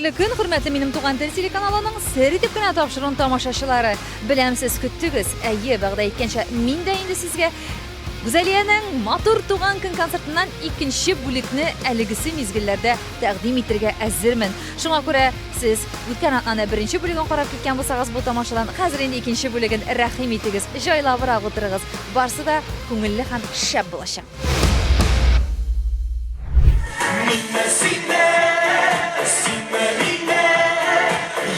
Хәерле көн, хөрмәтле минем туган тел телеканалының сер итеп кенә тапшыруын тамашачылары. Беләм, сез көттегез. Әйе, вәгъдә иткәнчә, мин дә инде сезгә Гүзәлиянең матур туган көн концертыннан икенче бүлекне әлегесе мизгелләрдә тәкъдим итергә әзермен. Шуңа күрә сез үткән атнаны беренче бүлеген карап киткән булсагыз бу тамашадан, хәзер инде икенче бүлеген рәхим итегез, җайлабрак утырыгыз. Барсы да күңелле һәм шәп булачак. Мине сине, сине мине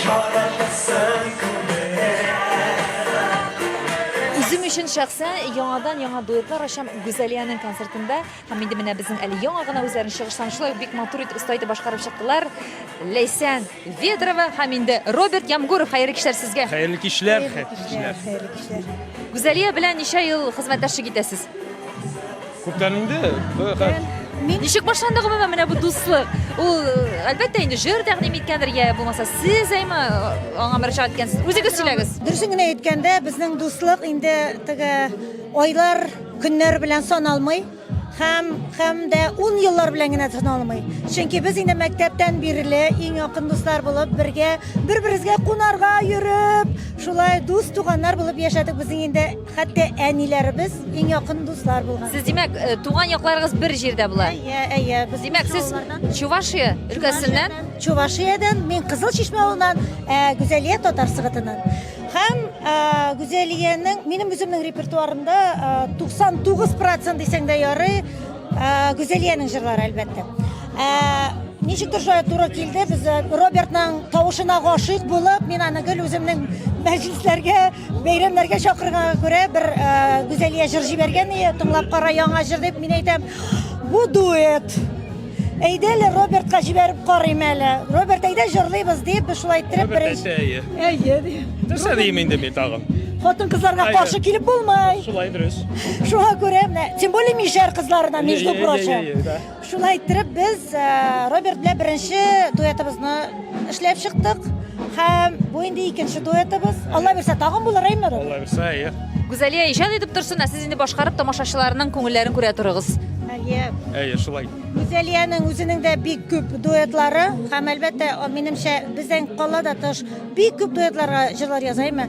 яратасың күңел. Үзем өчен шәхсән яңадан-яңа дуэтлар ачам Гүзәлиянең концертында. Һәм инде менә безнең әле яңа гына үзләренең чыгышларын шулай ук бик матур итеп, оста итеп башкарып чыктылар. Ләйсән Ведрова һәм инде Роберт Ямгуров. Хәерле кичләр сезгә. Хәерле кичләр, хәерле кичләр. Хәерле кичләр. Гүзәлия белән ничә ел хезмәттәшлек итәсез? Күптән инде. Мин Ничек башланды гомумән менә бу дуслык? Ул, әлбәттә, инде җыр тәкъдим иткәндер, я булмаса сез әйме аңа мөрәҗәгать иткәнсез. Үзегез сөйләгез. Дөресен генә әйткәндә, безнең дуслык инде теге айлар, көннәр белән саналмый һәм һәм дә ун еллар белән генә саналмый. Чөнки без инде мәктәптән бирле иң якын дуслар булып, бергә бер-беребезгә кунарга йөреп, шулай дус туганнар булып яшәдек. Безнең инде хәтта әниләребез иң якын дуслар булган. Сез, димәк, э, туган якларыгыз бер җирдә була. Әйе, әйе, без Димәк, сез авыллардан. Чувашия өлкәсеннән. Чувашиядән, мин Кызыл Чишмә авылыннан, ә Гүзәлия Татар Сыгытыннан. Һәм Гүзәлиянең, минем үземнең репертуарымда 99 процент дисәң дә ярый, Гүзәлиянең җырлары, әлбәттә. Ничектер шулай туры килде, без Робертның тавышына гашыйк булып, мин аны гел үземнең мәҗлесләргә, бәйрәмнәргә чакырганга күрә бер Гүзәлия җыр җибәргән иде, тыңлап кара яңа җыр дип, мин әйтәм, бу дуэт. Әйдә әле Робертка җибәреп карыйм әле. Роберт, әйдә җырлыйбыз дип, без шулай иттереп Роберт әйтә, әйе. Әйе, ди. Нәрсә дим инде мин тагын? Хатын-кызларга каршы килеп булмый. Шулай дөрес. Шуңа күрә менә, тем более мишәр кызларына, между прочим. Шулай иттереп без э, Роберт белән беренче дуэтыбызны эшләп чыктык. Һәм бу инде икенче дуэтыбыз. Алла бирсә, тагын булыр, әйме, Роберт? Алла бирсә, әйе. Гүзәлия иҗат итеп торсын, ә сез инде башкарып тамашачыларның күңелләрен күрә торыгыз. Әйе. Әйе, шулай. Гүзәлиянең үзенең дә бик күп дуэтлары һәм, әлбәттә, минемчә, бездән кала да тыш бик күп дуэтларга җырлар яза, әйме?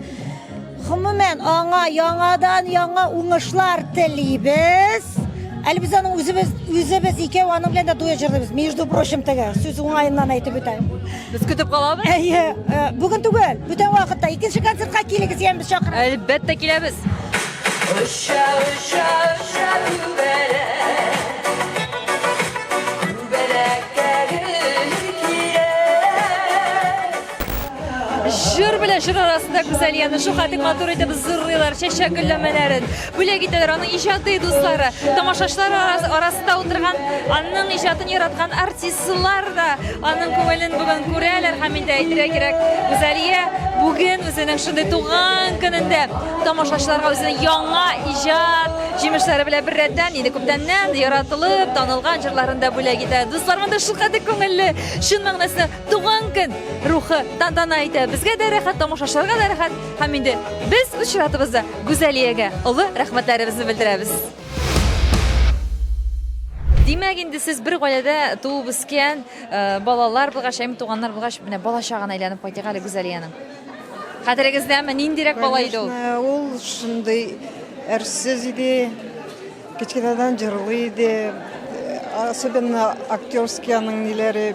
Гомумән, аңа яңадан-яңа уңышлар телибез. Әле без аның үзебез, үзебез икәү аның белән дә дуэт җырлыйбыз. Между прочим, теге сүз уңаеннан әйтеп үтәм. Без көтеп калабыз. Әйе, э, бүген түгел, бүтән вакытта икенче концертка килегез, яме без чакырабыз. Әлбәттә киләбез. Оча, оча, оча күбәләк, Күбәләккә гөл кирәк. Җыр белән җыр арасында Гүзәлияне шул хәтле матур итеп зурлыйлар, чәчәк гөлләмәләрен бүләк итәләр. Аның иҗади дуслары, тамашачылар арасында утырган, аның иҗатын яраткан артистлар да аның күңелен бүген күрәләр һәм инде әйтергә кирәк, Гүзәлия бүген үзенең шундый туган көнендә тамашачыларга үзенең яңа иҗат җимешләре белән беррәттән инде күптәннән яратылып, танылган җырларын да бүләк итә. Дуслар, монда шулкадәр күңелле, чын мәгънәсендә Туган көн рухы тантана итә. Безгә дә рәхәт, тамашачыларга да рәхәт. Һәм инде без үз чиратыбызда Гүзәлиягә олы рәхмәтләребезне белдерәбез. Димәк, инде сез бер гаиләдә туып үскән э, балалар булгач, әйме туганнар булгач, менә бала чагына әйләнеп кайтыйк әле Гүзәлиянең. Хәтерегездәме, ниндирәк бала иде ул? Конечно, ул шундый әрсез иде. Кечкенәдән җырлый иде. Особенно актерский аның ниләре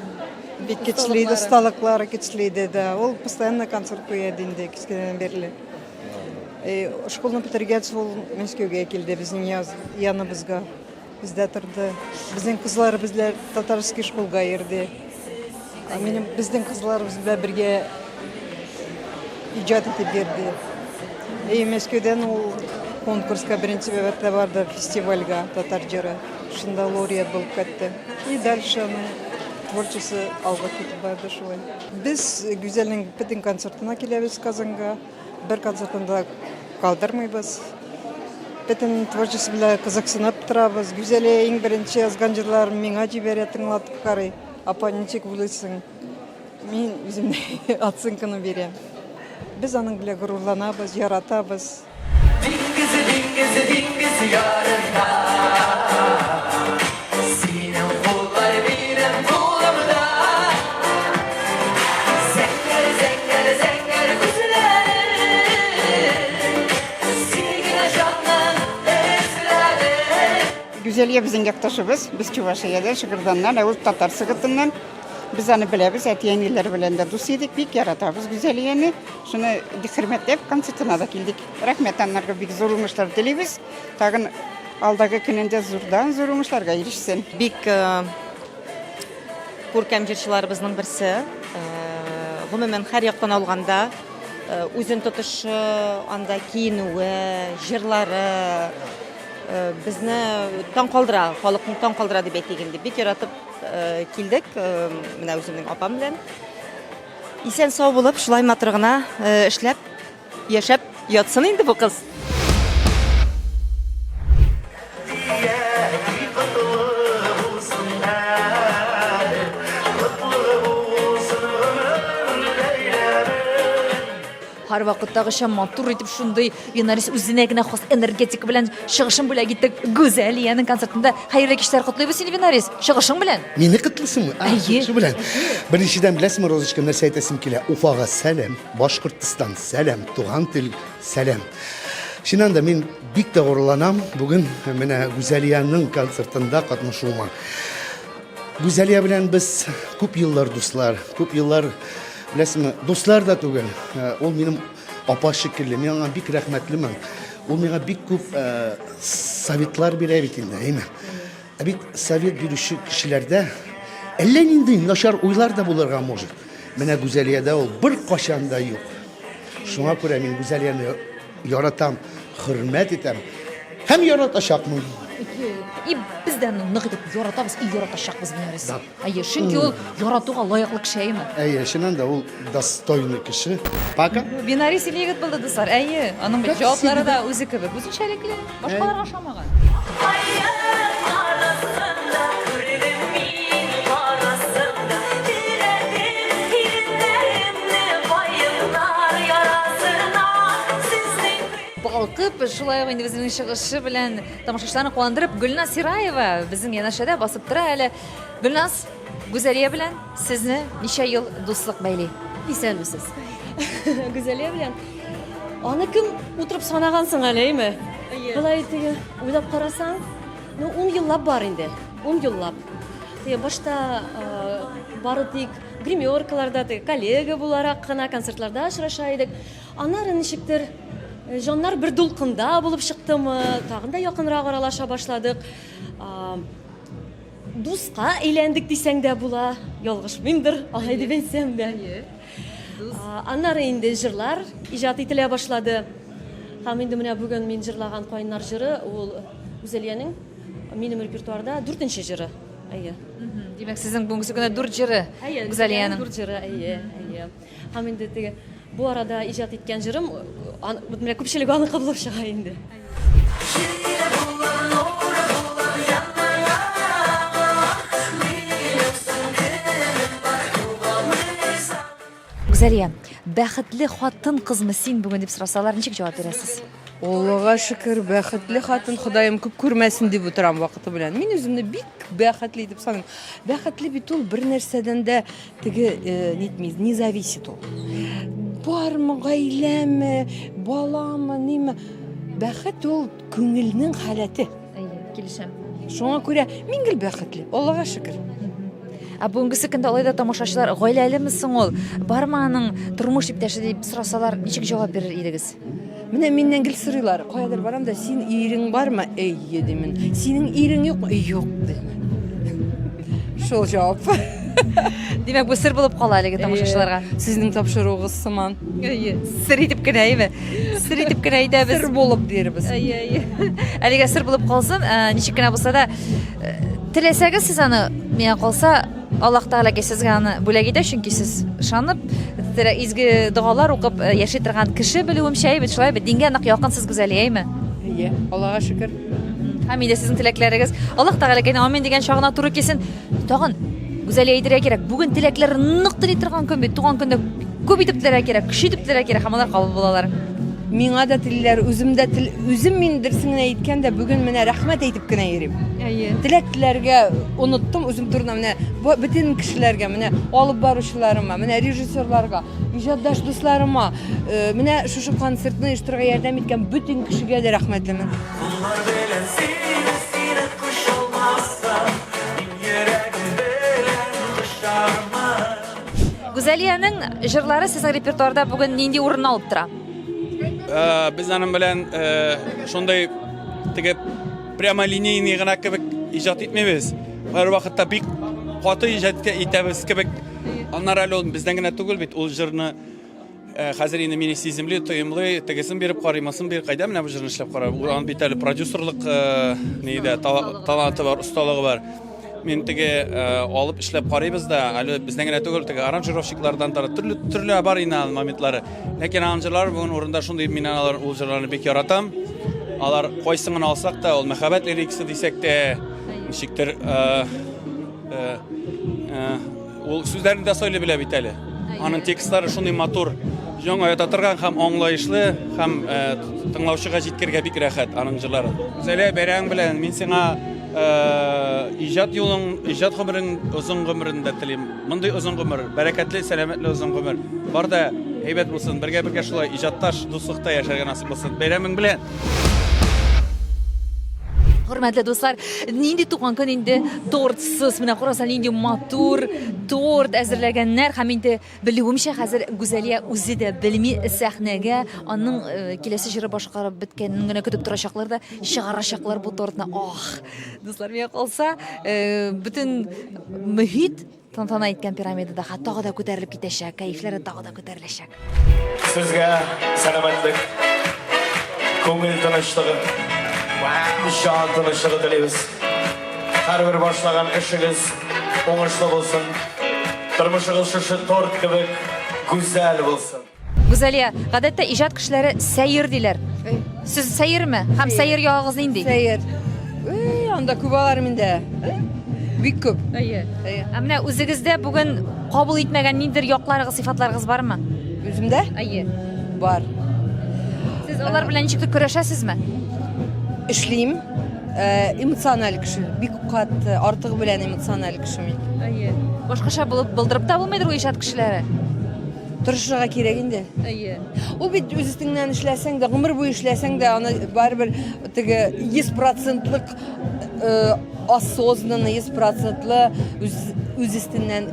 бик көчле иде, осталыклары көчле иде, да. Ул постоянно концерт куя иде инде кечкенәдән бирле. Школны бетергәч, ул Мәскәүгә килде безнең яныбызга. Бездә торды. Безнең кызлар безләр татарский школга йөрде. Минем безнең кызларыбыз белән бергә иҗат итеп йөрде. И Мәскәүдән ул конкурска беренче мәртәбә барды, фестивальгә татар җыры. Шунда лауреат булып кайтты. И дальше аның творчество алга китеп барды шулай. Без Гүзәлнең бөтен концертына киләбез Казанга. Бер концертын да калдырмыйбыз. Бөтен творчество белән кызыксынып торабыз. Гүзәлия иң беренче язган җырларын миңа җибәрә, тыңлатып карый. Апа, ничек уйлыйсың? Мин үзем оценканы бирәм. Без аның белән горурланабыз, яратабыз. Диңгез, диңгез, диңгез ярында Синең куллар минем кулымда. Гүзәлия безнең якташыбыз. Без Чувашиядән, Шыгырданнан, ә ул Татар Сыгытыннан. Без аны беләбез, әти-әниләр белән дә дус идек, бик яратабыз Гүзәлияне. Шуны бик хөрмәтләп концертына да килдек. Рәхмәт аннарга, бик зур уңышлар телибез. Тагын алдагы көнендә зурдан-зур уңышларга ирешсен. Бик күркәм җырчыларыбызның берсе. Гомумән, һәр яктан алганда, үзен тотышы, анда киенүе, җырлары безне таң калдыра, халыкны таң калдыра дип әйтик инде. Бик яратып килдек, менә үземнең апам белән. Исән сау булып, шулай матур гына эшләп, яшәп ятсын инде бу кыз. Һәрвакыттагыча матур итеп шундый Винарис үзенә генә хас энергетика белән чыгышын бүләк итте Гүзәлиянең концертында. Хәерле кичләр котлыйбыз сине, Винарис, чыгышың белән. Мине котлыйсыңмы? А, Әйе. Чыгышы белән. Беренчедән, беләсеңме, Розочка, нәрсә әйтәсем килә? Уфага сәлам, Башкортстан сәлам, туган тел сәлам. Чыннан да мин бик тә горурланам бүген менә Гүзәлиянең концертында катнашуыма. Гүзәлия белән без күп еллар дуслар, күп еллар, беләсеңме, дуслар да түгел. Ул минем апа шикелле, мин аңа бик рәхмәтлемен. Ул миңа бик күп советлар бирә бит инде, әйме? Ә бит совет бирүче кешеләрдә әллә нинди начар уйлар да булырга может. Менә Гүзәлиядә ул беркайчан да юк. Шуңа күрә мин Гүзәлияне яратам, хөрмәт итәм һәм яратачакмын. И без дә аны нык итеп яратабыз и яратачакбыз, Винарис. Да. Әйе, чөнки ул яратуга лаеклы кеше, әйеме? Әйе, чыннан да ул достойный кеше. Пока. Винарис ил егет булды, дуслар. Әйе, аның бит җаваплары да үзе кебек үзенчәлекле, башкаларга ошамаган. Балкып, шулай ук инде үзенең чыгышы белән тамашачыларны куандырып, Гөлназ Сираева безнең янәшәдә басып тора әле. Гөлназ, Гүзәлия белән сезне ничә ел дуслык бәйли? Исәнмесез. Гүзәлия белән аны кем утырып санаган соң әле, әйме? Болай теге уйлап карасаң, ну 10 еллап бар инде. 10 еллап. Теге башта бары тик гримеркаларда, теге коллега буларак кына концертларда очраша идек. Аннары ничектер җаннар бер дулкында булып чыктымы, тагын да якынрак аралаша башладык. Дуска әйләндек дисәң дә була, ялгышмыймдыр, алай дип әйтсәм дә. Аннары инде җырлар иҗат ителә башлады. Һәм инде менә бүген мин җырлаган Каеннар җыры, ул Гүзәлиянең минем репертуарда дүртенче җыры. Әйе. Димәк, сезнең бүгенге көндә дүрт җыры Гүзәлиянең. Дүрт җыры, әйе, әйе. Һәм инде теге бу арада иҗат иткән җырым, менә күпчелеге аныкы булып чыга инде. Гүзәлия, бәхетле хатын-кызмы син бүген дип сорасалар, ничек җавап бирәсез? Аллага шөкер, бәхетле хатын, Ходаем күп күрмәсен дип утырам вакыты белән. Мин үземне бик бәхетле итеп саныйм. Бәхетле бит ул бер нәрсәдән дә теге э, нитми, не зависит ул. Бармы, гаиләме, баламы, ниме. Бәхет ул күңелнең халәте. Әйе, килешәм. Шуңа күрә мин гел бәхетле, Аллага шөкер. Ә бүгенгесе көндә алай да тамашачылар гаиләлеме соң ул? Бармы аның тормыш иптәше дип сорасалар, ничек җавап бирер идегез? Менә миннән гел сорыйлар, каядыр барам да, син ирең бармы? Әйе, димен. Синең ирең юкмы? Юк, димен. Шул җавап. Димәк, бу сер булып кала әлеге тамашачыларга. Сезнең тапшыруыгыз сыман. Әйе, сер итеп кенә, әйме? Сер итеп кенә әйтәбез. Сер булып дирбез. Әйе, әйе. Әлегә сер булып калсын, э, ничек кенә булса да, э, теләсәгез сез аны, миңа калса, Аллаһ Тәгалә сезгә аны бүләк итә, чөнки сез ышанып, изге догалар укып э, яши торган кеше белүемчә, әйбәт, шулай бит, дингә нык якынсыз, Гүзәлия, әйме? Әйе, Аллага шөкер. Һәм инде сезнең теләкләрегез Аллаһ Тәгаләгә амин дигән чагына туры килсен. Тагын Гүзәлия әйтергә кирәк, бүген теләкләр нык тели торган көн бит, туган көндә күп итеп теләргә кирәк, көчле итеп теләргә кирәк һәм алар кабул булалар. Миңа да телиләр, үзем дә тел, үзем мин дөресен генә әйткәндә, бүген менә рәхмәт әйтеп кенә йөрим. Әйе. Теләк теләргә оныттым үзем турында менә бөтен кешеләргә, менә алып баручыларыма, менә режиссерларга, иҗатдаш дусларыма, э, менә шушы концертны оештырырга ярдәм иткән бөтен кешегә дә рәхмәтлемен. Куллар белән сине, сине кочып. Гүзәлиянең җырлары сезнең репертуарда бүген нинди урын алып тора? Э, без аның белән э, шундый теге прямолинейный гына кебек иҗат итмибез. Һәр вакытта бик каты иҗат итәбез кебек. Аннары әле ул бездән генә түгел бит, ул җырны э, хәзер инде мине сиземли, тоемлый, тегесен биреп карый, монысын биреп, кайда менә бу җырны эшләп кара. Ул аның бит әле продюсерлык ни дә таланты бар, осталыгы бар. Мин теге э, алып эшләп карыйбыз да, әле бездән генә түгел, теге аранжировщиклардан да төрле төрле бар инде аның моментлары. Ләкин аның җырлары бүген урында шундый, мин алар ул җырларны бик яратам. Алар кайсын гына алсак та, ул мәхәббәт лирикасы дисәк тә, ничектер э, э, э, Ул сүзләрне дә сайлый белә бит әле. Аның текстлары шундый матур, җанга ята торган һәм аңлаешлы, һәм э, тыңлаучыга җиткергә бик рәхәт аның җырлары. Гүзәлия, бәйрәмең белән мин сиңа э, иҗат юлың, иҗат гомерең, озын гомерен дә телим. Мондый озын гомер, бәрәкәтле, сәламәтле озын гомер. Бар да әйбәт булсын, бергә-бергә шулай иҗатташ, дуслыкта яшәргә насыйп булсын. Бәйрәмең белән! Хөрмәтле дуслар, нинди туган көн инде тортсыз. Менә караса, нинди матур торт әзерләгәннәр һәм инде белүемчә хәзер Гүзәлия үзе дә белми сәхнәгә аның э, киләсе җыры башкарып беткәнен генә көтеп торачаклар да чыгарачаклар бу тортны. Ах, дуслар, миңа калса, э, бөтен мөһит Тантана иткән пирамидада тагы да күтәрелеп китәчәк, кәефләре тагы да күтәреләчәк. Сезгә сәламәтлек, күңел тынычлыгы, җан тынычлыгы телибез. Һәрбер башлаган эшегез уңышлы булсын. Тормышыгыз шушы торт кебек гүзәл булсын. Гүзәлия, гадәттә иҗат кешеләре сәер диләр. Сез сәерме? Һәм сәер ягыгыз нинди? Сәер. Эй, анда күп алар миндә. Бик күп. Әйе. Ә менә үзегездә бүген кабул итмәгән ниндидер якларыгыз, сыйфатларыгыз бармы? Үземдә? Әйе. Бар. Сез алар белән ничектер көрәшәсезме? Эшлим. Э, эмоциональ кеше. Бик каты, артыгы белән эмоциональ кеше мин. Әйе. Башкача булып булдырып та булмыйдыр ул иҗат кешеләре. Тырышырга кирәк инде. Әйе. Ул бит үз өстеңнән эшләсәң дә, гомер буе эшләсәң дә, аны барыбер теге 100 процентлык э, осознанный, 100 процентлы үз, үз өстеннән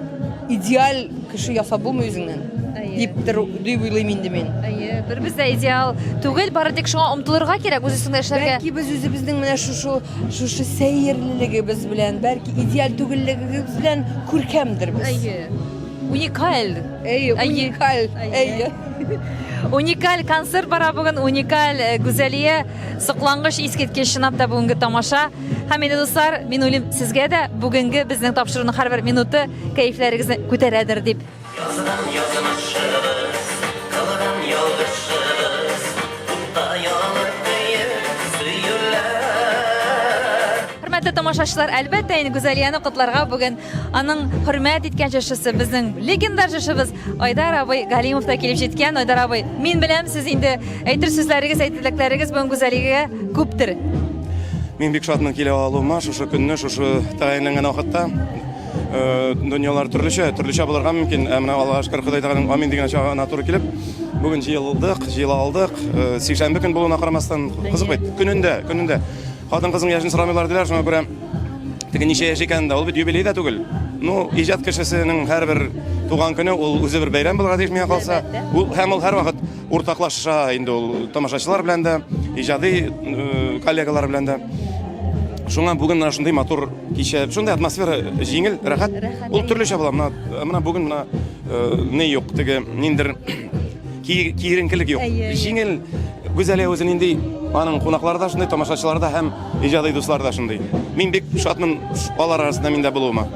идеаль кеше ясап булмый үзеңнән. Әйе. Дип тор, дип уйлыйм инде мин. Әйе, бер без дә идеал түгел, бары тик шуңа омтылырга кирәк, үз өстеңдә эшләргә. Бәлки без үзебезнең менә шушы шушы сәерлелегебез белән, бәлки идеаль түгеллегебез белән күркәмдер без. Әйе. Уникаль. Әйе, уникаль. Әйе. Уникаль концерт бара бүген, уникаль э, Гүзәлия, соклангыч, искиткеч чынлап та бүгенге тамаша. Һәм инде дуслар, мин уйлыйм, сезгә дә бүгенге безнең тапшыруның һәрбер минуты кәефләрегезне күтәрәдер дип. Язган язмышыбыз, кылган ялгышыбыз, утта янып көеп сөюләр. Хөрмәтле тамашачылар, әлбәттә инде Гүзәлияне котларга бүген Аның хөрмәт иткән җырчысы, безнең легендар җырчыбыз Айдар абый Галимов та килеп җиткән. Айдар абый, мин беләм, сез инде әйтер сүзләрегез, әйтер теләкләрегез бүген Гүзәлигә күптер. Мин бик шатмын килә алуыма, шушы көнне, шушы тәгаенләнгән вакытта. Э, дөньялар төрлечә, төрлечә булырга мөмкин. Ә менә Аллаһка шөкер, Ходай Тәгаләнең амин дигән чагына туры килеп, бүген җыелдык, җыела алдык. Э, сишәмбе көн булуына карамастан, кызык бит. Көнендә, көнендә. Хатын-кызның яшен сорамыйлар диләр, шуңа күрә Теге ничә яшь икәнен дә, ул бит юбилей да түгел. Ну, иҗат кешесенең һәрбер туган көне ул үзе бер бәйрәм булырга тиеш миңа калса. Ул һәм ул һәрвакыт уртаклаша инде ул тамашачылар белән дә, иҗади э, коллегалар белән дә. Шуңа бүген менә шундый матур кичә, шундый атмосфера җиңел, рәхәт. Ул төрлечә була. Менә менә бүген менә э, ни юк, теге ниндер киеренкелек юк. Җиңел, Гүзәлия үзе нинди, аның кунаклары да шундый, тамашачылары да һәм Иҗади дуслар да шундый. Мин бик шатмын алар арасында мин дә булуыма.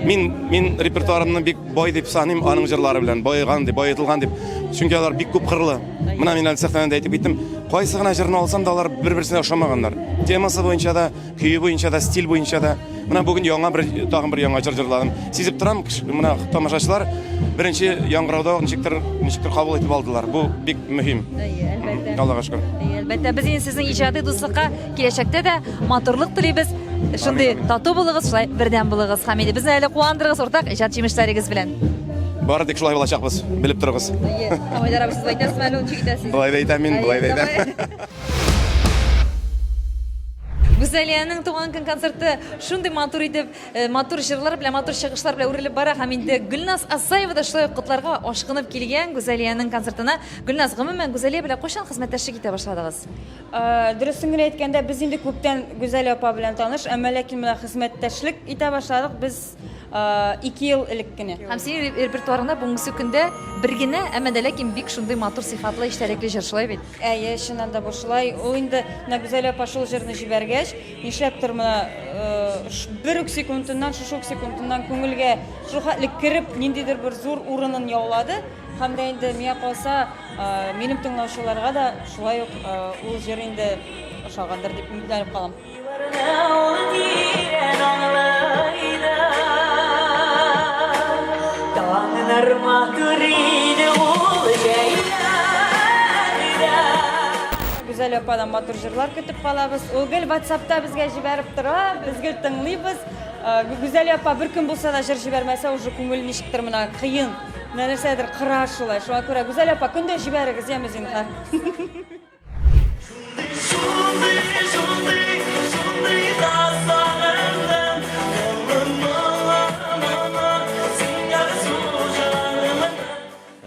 Мин мин репертуарымны бик бай дип саныйм аның җырлары белән, баеган дип, баетылган дип. Чөнки алар бик күп кырлы. Менә мин әле сәхнәдән дә әйтеп киттем. Кайсы гына җырны алсам да алар бер-берсенә ошамаганнар. Темасы буенча да, көе буенча да, стиль буенча да. Менә бүген яңа бер тагын бер яңа җыр җырладым. Сизеп торам, менә тамашачылар беренче яңгырауда ук ничектер ничектер кабул итеп алдылар. Бу бик мөһим. Әйе, әлбәттә. Аллага шөкер. Әйе, әлбәттә. Без инде сезнең иҗади дуслыкка Киләчәктә дә матурлык телибез. Шундый тату булыгыз, шулай бердәм булыгыз. Һәм инде безне әле куандырыгыз уртак иҗат җимешләрегез белән. Бары тик шулай булачакбыз, белеп торыгыз. Әйе. Айдар абый, сез әйтәсезме әле, ничек итәсез? Болай да әйтәм мин, болай да әйтәм. Гүзәлиянең туган көн концерты шундый матур итеп, э, матур җырлар белән, матур чыгышлар белән үрелеп бара һәм инде Гөлназ Асаева да шулай ук котларга ашкынып килгән Гүзәлиянең концертына. Гөлназ, гомумән, Гүзәлия белән кайчан хезмәттәшлек итә башладыгыз? Э, дөресен генә әйткәндә, без инде күптән Гүзәлия апа белән таныш, әмма ләкин менә хезмәттәшлек итә башладык без 2 ел элек кенә. Һәм синең репертуарыңда бүгенге көндә бер генә, әмма дә ләкин бик шундый матур сыйфатлы, эчтәлекле җыр, шулай бит? Әйе, чыннан да бу шулай. Ул инде менә Гүзәл апа шул җырны җибәргәч, нишләптер менә бер үк секундыннан, шушы ук секундыннан күңелгә шул хәтле кереп, ниндидер бер зур урынын яулады. Һәм дә инде миңа калса, минем тыңлаучыларга да шулай ук ул җыр инде ошагандыр дип өметләнеп калам. Гүзәл ападан матур җырлар көтеп калабыз. Ул гел WhatsAppта безгә җибәреп тора, без гел тыңлыйбыз. Гүзәл апа бер көн булса да җыр җибәрмәсә, уже күңел ничектер менә кыен. Менә нәрсәдер кыра шулай. Шуңа күрә Гүзәл апа көн дә җибәрегез, яме зинһар.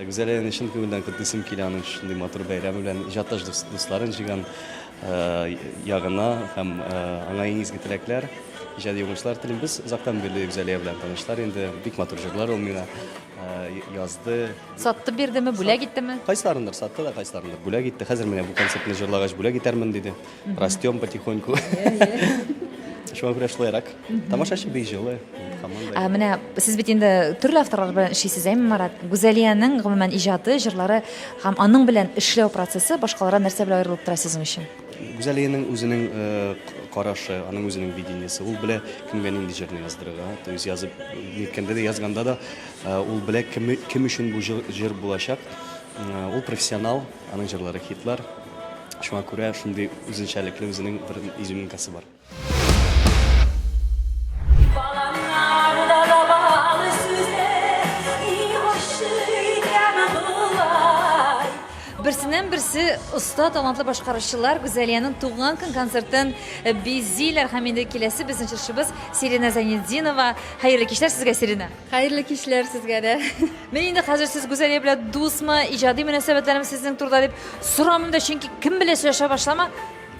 Гүзәлияне чын күңелдән котлыйсым килә аның шундый матур бәйрәме белән, иҗатташ дусларын җыйган ягына һәм аңа иң изге теләкләр, иҗади уңышлар телим. Без озактан бирле Гүзәлия белән танышлар инде, бик матур җырлар ул миңа язды. Сатты бирдеме, бүләк иттеме? Кайсыларындыр сатты да, кайсыларындыр бүләк итте. Хәзер менә бу концертны җырлагач бүләк итәрмен диде. Растем потихоньку. Шуңа күрә шулайрак. Тамашачы бик җылы. Ә менә сез бит инде төрле авторлар белән эшлисез, әйме, Марат? Гүзәлиянең гомумән иҗаты, җырлары һәм аның белән эшләү процессы башкалардан нәрсә белән аерылып тора сезнең өчен? Гүзәлиянең үзенең карашы, аның үзенең видениесе. Ул белә кемгә нинди җырны яздырырга. То есть язып ниткәндә дә, язганда да Ул белә, кем, кем өчен бу җыр, җыр булачак. Ул профессионал, аның җырлары хитлар. Шуңа күрә шундый үзенчәлекле үзенең бер изюминкасы бар. Берсеннән берсе оста талантлы башкаручылар Гүзәлиянең туган көн концертын бизиләр һәм инде киләсе безнең җырчыбыз Сирина Зайнетдинова. Хәерле кичләр сезгә, Сирина. Хәерле кичләр сезгә дә. Мин инде хәзер сез Гүзәлия белән дусмы, иҗади мөнәсәбәтләрме сезнең турыда дип сорамыйм да, чөнки кем белә сөйләшә башлама,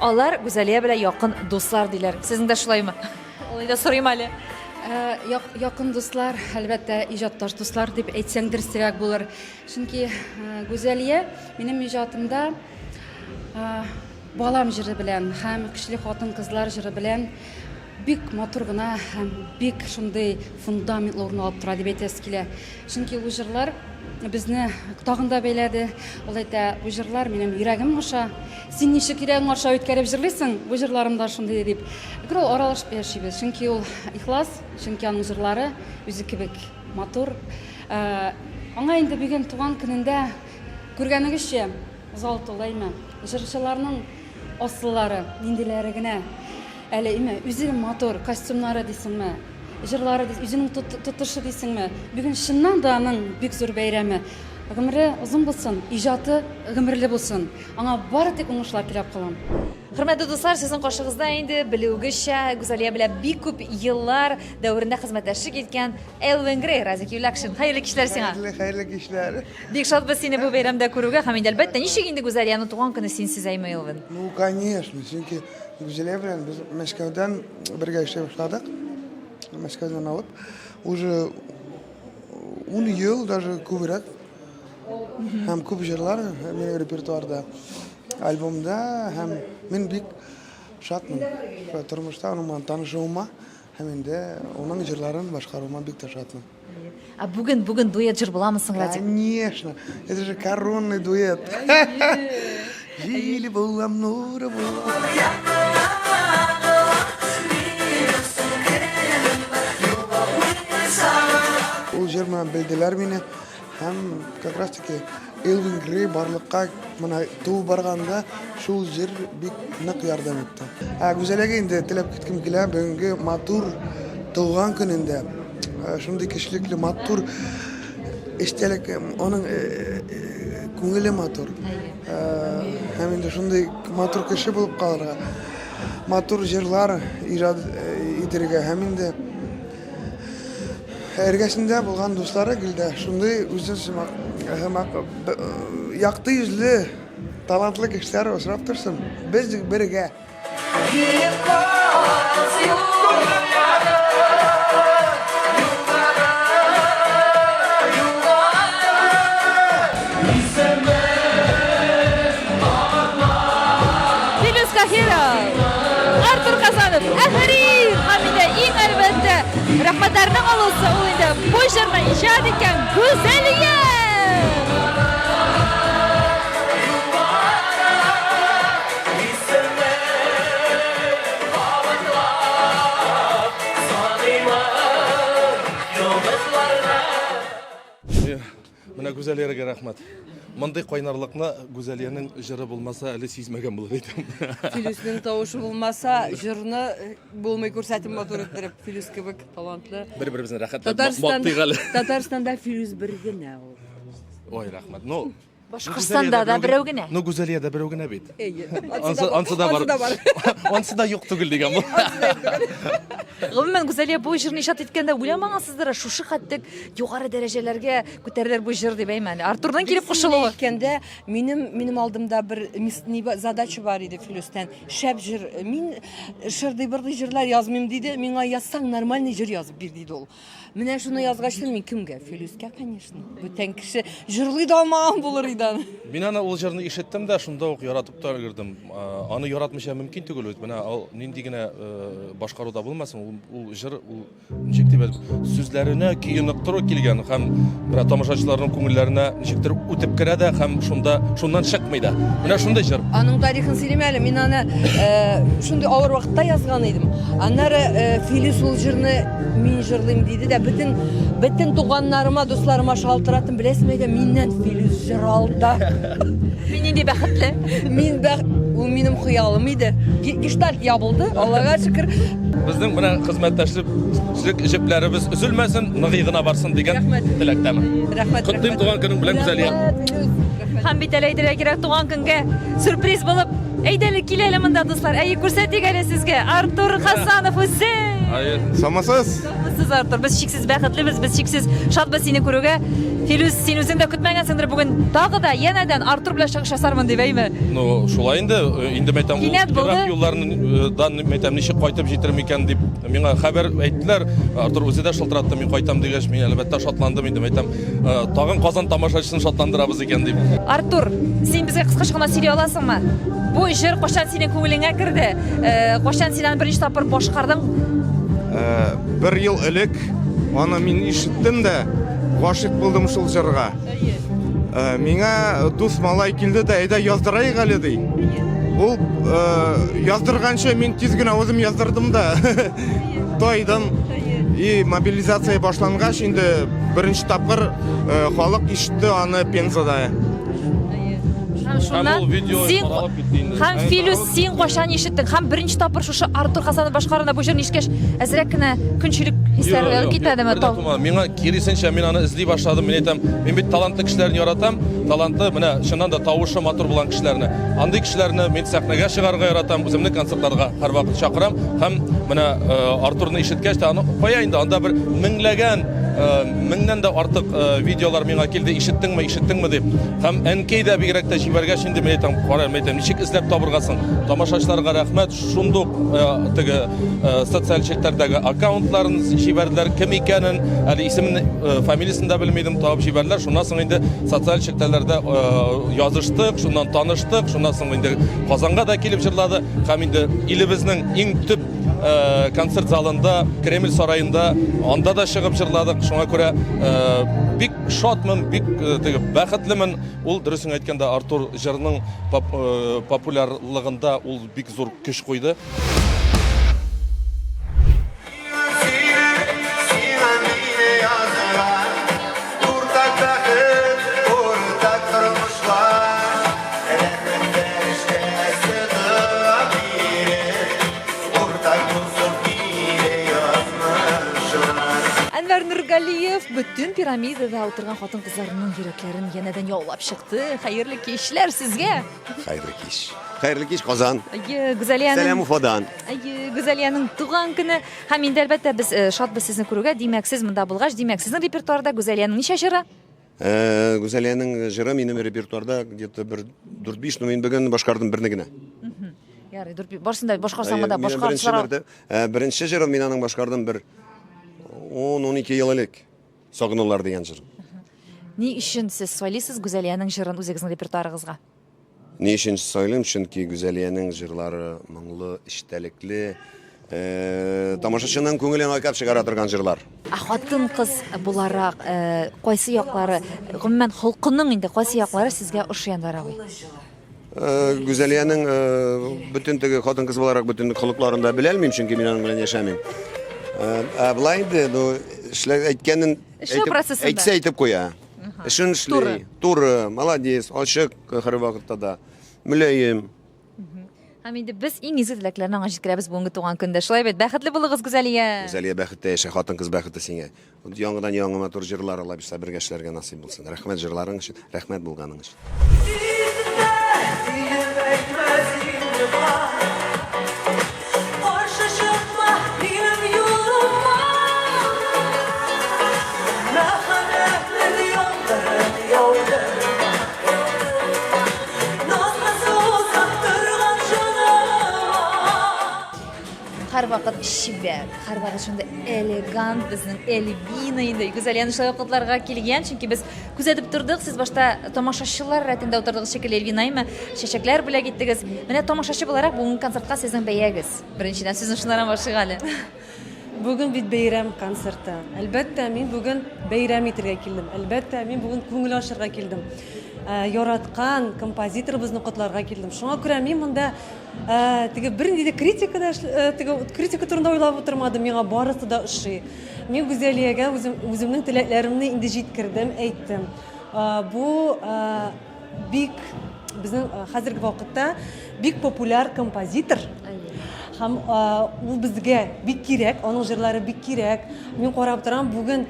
алар Гүзәлия белән якын дуслар диләр. Сезнең дә шулаймы? Алай да сорыйм әле. Э, якын дуслар, әлбәттә, иҗатташ дуслар дип әйтсәң дөресрәк булыр. Чөнки э, Гүзәлия минем иҗатымда э, балам җыры белән һәм көчле хатын-кызлар җыры белән Бик матур гына һәм бик шундый фундаментлы урын алып тора дип әйтәсе килә. Чөнки ул җырлар безне тагын да бәйләде. Ул әйтә, бу җырлар минем йөрәгем аша. Син ничек йөрәгең аша үткәреп җырлыйсың, бу җырларым да шундый дип. Гел ул аралашып яшибез. Чөнки ул ихлас, чөнки аның җырлары үзе кебек матур. Аңа инде бүген туган көнендә күргәнегезчә, зал тулы, әйме. Җырчыларның асыллары, ниндиләре генә. Әле име, үзе матур, костюмнары дисеңме, җырлары дис, үзенең тотышы дисеңме. Бүген чыннан да аның бик зур бәйрәме. Гомере озын булсын, иҗаты гомерле булсын. Аңа бары тик уңышлар теләп калам. Хөрмәтле дуслар, сезнең каршыгызда инде белүегезчә, Гүзәлия белән бик күп еллар дәверендә хезмәттәшлек иткән Элвин Грей, Разик Юльякшин. Хәерле кичләр сиңа. Хәерле, хәерле кичләр. Бик шатбыз сине бу бәйрәмдә күрүгә һәм инде әлбәттә, ничек инде Гүзәлияның туган көне синсез, әйме, Элвин? Ну, конечно, чөнки Гүзәлия белән без Мәскәүдән бергә эшли башладык. Мәскәүдән алып, уже 10 ел даже күбрәк. Һәм күп җырлар минем репертуарда, альбомда һәм мин бик шатмын. Тормышта аның белән танышуыма һәм инде аның җырларын башкаруыма бик тә шатмын. Ә бүген, бүген дуэт җыр буламы соң, Радик? Конечно, это же коронный дуэт. Җиле булам, нуры булам. Ул җыр менә белделәр мине һәм как раз таки Элвин Грей барлыкка менә туып барганда шул җыр бик нык ярдәм итте. Ә Гүзәләгә инде теләп киткем килә, бүгенге матур туган көнендә э, шундый кешелекле матур эчтәлек, э, аның э, күңеле матур. Һәм инде шундый матур кеше булып калырга. матур җырлар иҗат итергә һәм инде эргәсендә булган дуслары гел дә шундый үзе сымак сымак якты йөзле талантлы кешеләр очрап торсын. Без бергә. Филүс Каһиров, Артур Хасанов, Әфәрин! Һәм инде иң әлбәттә рәхмәтләрнең алусы ул инде бу җырны иҗат иткән Гүзәлия! Менә Гүзәлиягә рәхмәт. Мондый кайнарлыкны Гүзәлиянең җыры булмаса, әле сизмәгән булыр идем. Филүснең тавышы булмаса, җырны булмый күрсәтеп матур иттереп, Филүс кебек талантлы. Бер-беребезне рәхәтләп мактыйк әле. Татарстанда Филүс бер генә ул. Ой, рәхмәт. Ну, Башкортстанда да берәү генә. Ну, Гүзәлия дә берәү генә бит. Әйе. Ансы, ансы да бар. Ансы да юк түгел дигән бу. Гомумән, Гүзәлия бу җырны иҗат иткәндә уйламагансыздыр, шушы хәттек югары дәрәҗәләргә күтәрелер бу җыр дип әйме әле. Артурның килеп кушылуы. Әйткәндә, минем минем алдымда бер ни задача бар иде Филүстән. Шәп җыр. Мин шырдый-бырдый җырлар язмыйм диде. Миңа язсаң нормальный җыр язып бир диде ул. Менә шуны язгач мин кемгә? Филүскә, конечно. Бүтән кеше җырлый да алмаган булыр иде аны. Мин аны ул җырны ишеттем дә, шунда ук яратып та өлгердем. Аны яратмыйча мөмкин түгел бит. Менә ул нинди генә башкаруда булмасын, ул, ул җыр ул ничек дип әйтеп, сүзләренә көе нык туры килгән һәм менә тамашачыларның күңелләренә ничектер үтеп керә дә һәм шунда шуннан чыкмый да. Менә шундый җыр. Аның тарихын сөйлим әле. Мин аны шундый авыр вакытта язган идем. Аннары Филүс ул җырны Мин җырлыйм диде дә бөтен бөтен туганнарыма, дусларыма шалтыраттым. Беләсезме, әйдә миннән Филүс җыр алды. Мин нинди бәхетле. Мин бәх ул минем хыялым иде. Гештальт ябылды, Аллага шөкер. Безнең менә хезмәттәшлек җепләребез өзелмәсен, ныгый гына барсын дигән теләктәмен. Рәхмәт. Котлыйм туган көнең белән, Гүзәлия. Һәм бит әле әйтергә кирәк, туган көнгә сюрприз булып, әйдә әле, кил әле монда, дуслар. Әйе, күрсәтик әле сезгә. Артур Хасанов үзе. Әйе. Самасыз? Саумысыз, Артур. Без чиксез бәхетлебез, без чиксез шатбыз сине күрүгә. Филүс, син үзең дә көтмәгәнсеңдер бүген тагы да янәдән Артур белән чыгыш ясармын дип, әйме? Ну, шулай инде, инде мәйтәм, ул Кинәт булды. ерак юллардан мәйтәм, ничек кайтып җитер микән дип миңа хәбәр әйттеләр. Артур үзе дә шылтыратты, мин кайтам дигәч, мин әлбәттә шатландым инде, мәйтәм, тагын Казан тамашачысын шатландырабыз икән дип. Артур, син безгә кыскача гына сөйли аласыңмы? Бу җыр кайчан синең күңелеңә керде? Кайчан син аны беренче тапкыр башкардың? Бер ел элек аны мин ишеттем дә, гашыйк булдым шул җырга. Миңа дус малай килде дә, әйдә яздырайык әле ди. Ул яздырганчы мин тиз генә үзем яздырдым да. Тойдым. И мобилизация башлангач инде беренче тапкыр халык ишетте аны Пензада. Һәм шуннан ул видео син таралып китте инде. Һәм Филүс, син кайчан ишеттең? Һәм беренче тапкыр шушы Артур Хасанов башкаруында бу җырны ишеткәч, әзрәк кенә көнчелек хисләре уянып китмәдеме? Бер дә тумады. Миңа киресенчә, мин аны эзли башладым. Мин әйтәм, мин бит талантлы кешеләрне яратам. Талантлы, менә чыннан да тавышы матур булган кешеләрне. Андый кешеләрне мин сәхнәгә чыгарырга яратам, үземнең концертларга һәрвакыт чакырам. Һәм менә Артурны ишеткәч тә, аны кая инде, анда бер меңләгән, меңнән дә артык видеолар миңа килде, ишеттеңме, ишеттеңме дип. Һәм әнкәй дә бигрәк тә җибәргәч инде мин әйтәм, кара, мин әйтәм, ничек эзләп табырга соң? Тамашачыларга рәхмәт, шундук теге социаль челтәрдәге аккаунтларын җибәрделәр, кем икәнен, әле исемен, фамилиясен дә белми идем, табып җибәрделәр. Шуннан соң инде социаль челтәрләрдә языштык, шуннан таныштык, шуннан соң инде Казанга да килеп җырлады һәм инде илебезнең иң төп концерт залында, Кремль сараенда анда да чыгып җырладык. Шуңа күрә бик шатмын, бик теге бәхетлемен. Ул дөресен әйткәндә, Артур җырның популярлыгында ул бик зур көч куйды. Әнвәр Нургалиев. Галиев бөтен пирамидада утырган хатын-кызларның йөрәкләрен янәдән яулап чыкты. Хәерле кичләр сезгә. Хәерле кич. Хәерле кич, Казан. Әйе, Гүзәлиянең Сәлам Уфадан. Әйе, Гүзәлиянең туган көне. Һәм инде әлбәттә без э, шатбыз сезне күрүгә. Димәк, сез монда булгач, димәк, сезнең репертуарда Гүзәлиянең ничә җыры? Э, Гүзәлиянең җыры минем репертуарда где-то бер 4-5, но мин бүген башкардым берне генә. Ярый, 4-5. Барысын да башкарсаң да, Минем беренче башкарсалар. мәртәбә, э, беренче җырын мин аның башкардым бер 10-12 ел элек. Сагынулар дигән җыр. Ни өчен сез сайлыйсыз Гүзәлиянең җырын үзегезнең репертуарыгызга? Ни өчен сайлыйм? Чөнки Гүзәлиянең җырлары моңлы, эчтәлекле, э, тамашачының күңелен айкап чыгара торган җырлар. Ә хатын-кыз буларак, э, кайсы яклары, гомумән, холкының инде кайсы яклары сезгә ошый Январ абый? Э, Гүзәлиянең э, бөтен теге хатын-кыз буларак бөтен холыкларын да белә алмыйм, чөнки мин аның белән яшәмим. Э, ә болай инде, ну, эшлә әйткәнен Эшләү әйтеп- процессында. әйтсә әйтеп куя. Эшен эшли. Туры. Туры, молодец, ачык һәрвакытта да. Мөлаем. Һәм инде без иң изге теләкләрне аңа җиткерәбез бүгенге туган көндә. Шулай бит, бәхетле булыгыз, Гүзәлия. Гүзәлия, бәхеттә яшә, хатын-кыз бәхете сиңа. Яңадан яңа матур җырлар Алла бирса бергә эшләргә насыйп булсын. Рәхмәт җырларың өчен, рәхмәт булганың өчен. Каршы чыкма минем юлыма, Мәхәббәтнең яңгырын яудырма. Назлы сусап торган җаныма. Һәрвакыт чибәр, һәрвакыт шундый элегант безнең Эльвина инде. Гүзәлияне шулай ук котларга килгән, чөнки без күзәтеп тордык, сез башта тамашачылар рәтендә утырдыгыз шикелле, Эльвина, әйме? Чәчәкләр бүләк иттегез. Менә тамашачы буларак бүгенге концертка сезнең бәягез. Беренчедән, сүзне шуннан башлыйк әле. Бүген бит бәйрәм концерты. Әлбәттә, мин бүген бәйрәм итергә килдем. Әлбәттә, мин бүген күңел ачырга килдем. Э, яраткан композиторыбызны котларга килдем. Шуңа күрә мин монда э, теге бернинди дә критика да э, теге критика турында уйлап утырмадым. Миңа барысы да ошый. Мин Гүзәлиягә үзем, үземнең теләкләремне инде җиткердем, әйттем. Бу бик безнең хәзерге вакытта бик популяр композитор. Һәм ул безгә бик кирәк, аның җырлары бик кирәк. Мин карап торам, бүген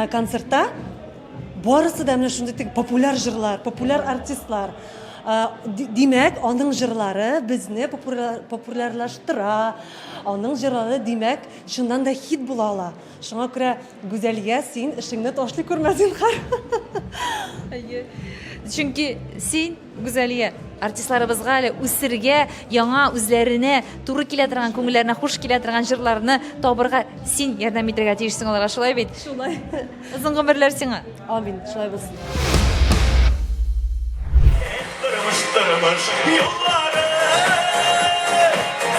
концертта барысы да менә шундый теге популяр җырлар, популяр артистлар. Димәк, аның җырлары безне популярлаштыра. Аның җырлары, димәк, чыннан да хит була ала. Шуңа күрә, Гүзәлия, син эшеңне ташлый күрмә, зинһар. Әйе. Чөнки син, Гүзәлия, артистларыбызга әле үсергә, яңа үзләренә туры килә торган, күңелләренә хуш килә торган җырларны табырга син ярдәм итәргә тиешсең аларга, шулай бит? Шулай. Озын гомерләр сиңа. Амин, шулай булсын. Тормыш, тормыш юллары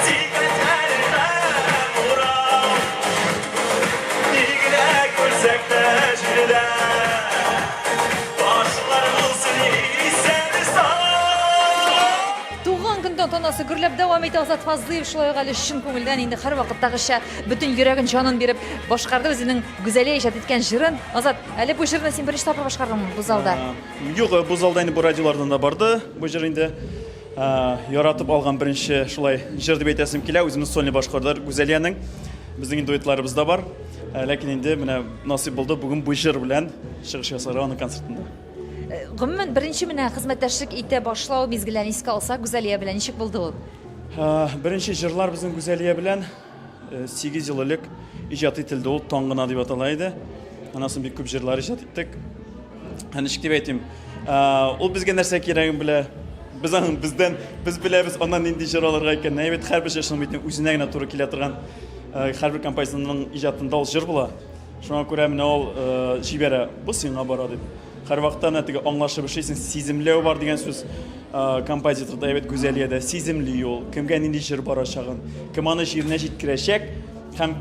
Сикәлтәр һәм урау. Ни генә күрсәк тә җирдә, Башлар булсын исән-сау. Туган көн тантанасы гөрләп дәвам итә. Азат Фазлыев шулай ук әле чын күңелдән инде һәрвакыттагыча бөтен йөрәген, җанын биреп башкарды үзенең Гүзәлия иҗат иткән җырын. Азат, әле бу җырны син беренче тапкыр башкардың бу залда? Юк, бу залда инде бу радиолардан да барды. Бу җыр инде яратып алган беренче шулай җыр дип әйтәсем килә. Үземне сольный башкардылар Гүзәлиянең. Безнең инде дуэтларыбыз да бар. Ләкин инде менә насыйп булды бүген бу җыр белән чыгыш ясарга аның концертында. Гомумән, беренче менә хезмәттәшлек итә башлау мизгелләрен искә алсак, Гүзәлия белән ничек булды ул? Беренче җырлар безнең Гүзәлия белән 8 ел элек иҗат ителде ул, Таң гына дип атала иде. Аннан соң бик күп җырлар иҗат иттек. Ә ничек дип әйтим, ул безгә нәрсә кирәген белә. Без аның бездән, без беләбез аннан нинди җыр алырга икәнен. Әйбәт, һәрбер җырчының бит үзенә генә туры килә торган һәрбер композиторның иҗатында ул җыр була. Шуңа күрә менә ул җибәрә, бу сиңа бара дип. Һәрвакытта әнә теге аңлашып эшлисең, сиземләү бар дигән сүз композиторда, әйбәт Гүзәлиядә сиземли ул, кемгә нинди җыр барачагын, кем аны җиренә җиткерәчәк һәм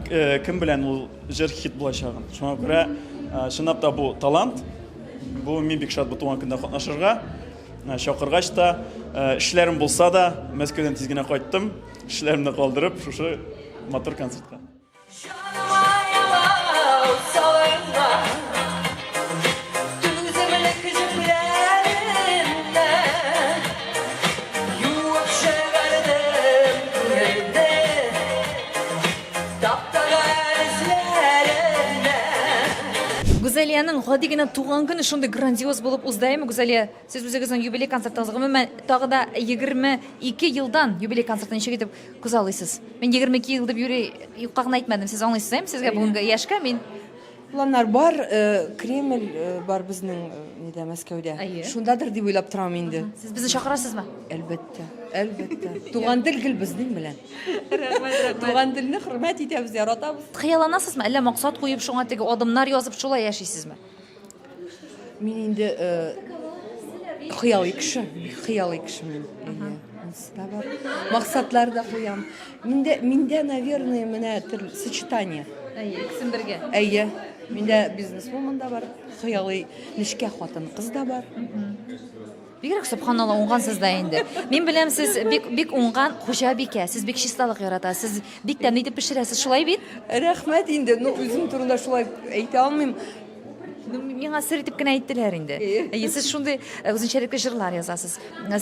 кем белән ул җыр хит булачагын. Шуңа күрә чынлап та бу талант, бу мин бик шат бу туган көндә катнашырга. Чакыргач та, эшләрем булса да, Мәскәүдән тиз генә кайттым, эшләремне калдырып, шушы матур концертка. Гүзәлиянең гади генә туган көне шундый грандиоз булып узды, әйеме, Гүзәлия? Сез үзегезнең юбилей концертыгыз, гомумән, тагы да 22 елдан юбилей концертын ничек итеп күзаллыйсыз? Мин 22 ел дип юри юкка гына әйтмәдем, сез аңлыйсыз, әйеме? Сезгә бүгенге яшькә мин Планнар бар, Кремль бар безнең нидә, Мәскәүдә. Шундадыр дип уйлап торам инде. Сез безне чакырасызмы? Әлбәттә, әлбәттә. Туган тел гел безнең белән. Рәхмәт, рәхмәт. Туган телне хөрмәт итәбез, яратабыз. Хыялланасызмы, әллә максат куеп, шуңа теге адымнар язып шулай яшисезме? Мин инде хыялый кеше, бик хыялый кеше мин. Әйе, анысы да бар. Максатлар да куям. Миндә, миндә, наверное, менә төрле сочетание. Әйе, икесен бергә. Әйе, миндә бизнесвумен да бар, хыялый нечкә хатын-кыз да бар. Бигрәк сөбханалла уңгансыз да инде. Мин беләм, сез бик бик уңган хуҗабикә, сез бик чисталык яратасыз, сез бик тәмле итеп пешерәсез, шулай бит? Рәхмәт инде, ну үзем турында шулай әйтә алмыйм. Ну, миңа сер итеп кенә әйттеләр инде. Әйе, сез шундый э, үзенчәлекле җырлар язасыз.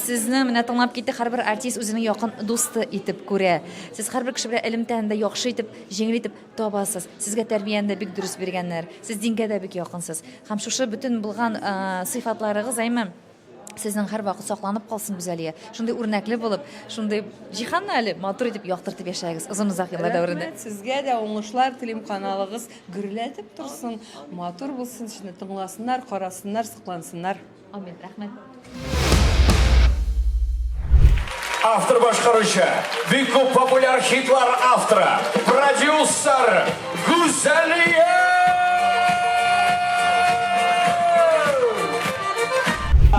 Сезне менә тыңлап китте, һәрбер артист үзенең якын дусты итеп күрә. Сез һәрбер кеше белән элемтәне дә яхшы итеп, җиңел итеп табасыз. Сезгә тәрбияне дә бик дөрес биргәннәр. Сез дингә дә бик якынсыз. Һәм шушы бөтен булган сыйфатларыгыз, әйме, сезнең һәрвакыт сакланып калсын, Гүзәлия. Шундый үрнәкле булып, шундый җиһанны әле матур итеп яктыртып яшәгез озын-озак еллар дәверендә. Рәхмәт, сезгә дә уңышлар телим, каналыгыз гөрләтеп торсын, матур булсын, сезне тыңласыннар, карасыннар, соклансыннар. Амин, рәхмәт. Автор башкаручы, бик күп популяр хитлар авторы, продюсер Гүзәлия!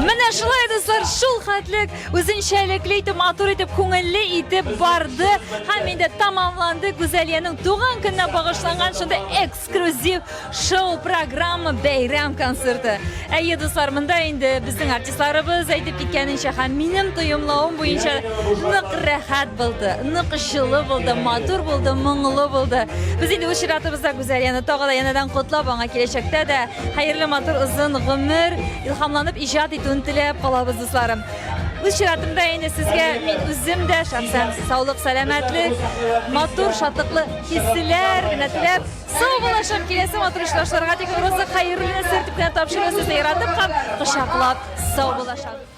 Менә шулай, дуслар, шул хәтлек үзенчәлекле итеп, матур итеп, күңелле итеп барды һәм инде тамамланды Гүзәлиянең туган көненә багышланган шундый Эксклюзив шоу-программа бәйрәм концерты. Әйе, дуслар, монда инде безнең артистларыбыз әйтеп киткәненчә һәм минем тоемлавым буенча нык рәхәт булды, нык җылы булды, матур булды, моңлы булды. Без инде үз чиратыбызда Гүзәлияне тагы да янәдән котлап, аңа киләчәктә дә хәерле, матур, озын гомер, илһамланып иҗат итүен теләп калабыз, дусларым. Үз чиратымда инде сезгә мин үзем дә шәхсән саулык, сәламәтлек, матур, шатлыклы хисләр генә теләп, сау булышып, киләсе матур очрашларга тиклем Роза Хәйруллина сер дип кенә тапшыру сезне яратып һәм кочаклап сау булашабыз.